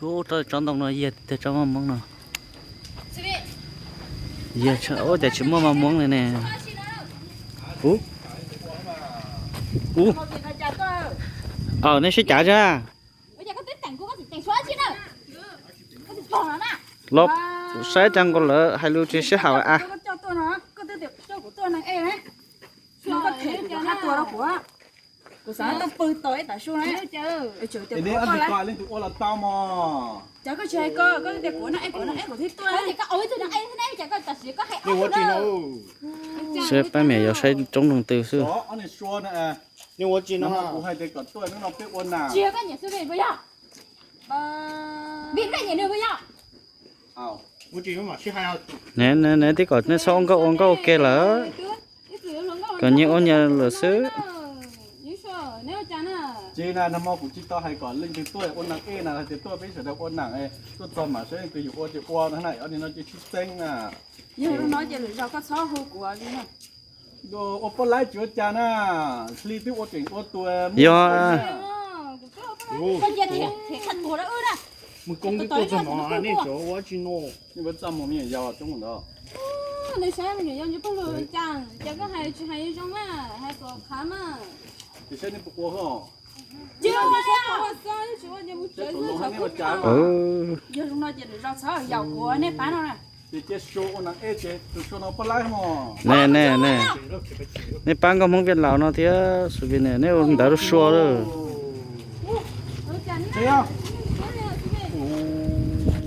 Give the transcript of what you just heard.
Ub, tsob ntoo no yog tiag tsob maj muab no. Yog, ub, cas tsis muaj maj muab li ne. Ub, ub, nej sib cav tsa. Los saib cas nkaus lawv hais lus tsis sib haum a. Saib pab miam yuav saib roob rau twg xwb. Ne, tib kom nej txhob ua nkauj ua nkauj ua ke lawm, kom nyias ua nyias lawm xwb. Tsis na, nag hmo kuv tsis tau hais kom leej twg tuaj ua nas ej na, hais tias tuaj peb sawv daws ua nas, tuaj txog mas saib leej twg yuav ua ces ua na, ob niag no ces tsis txeeb na. Yog no ces lwm zaus koj txhob hu kuv li na. Ua poj laib tsis ua cas na, hli twb ua tseem ua tus. Yog. Mus koob twb tuaj txog no, nej tsuas ua tsis no. Nej ua txaj muag me nyuam yaus coob ntawd. Nws saib me nyuam yaus ntshe pog lug cas, cas koj hais tsis hais zoo mas hais kom qhav mas. Ces saib nej puas ua ho. Yog zoo no ces lwm zaus txhob yaum kuv nej pab no na. Ces cia Sua ua nas ej ces tus Sua no poj laib mog. Ne, ne, ne, nej pab nkauj Hmoob Viaj Laus no thiab Xus Vis ne, nej ua ntawv rau Sua lawm.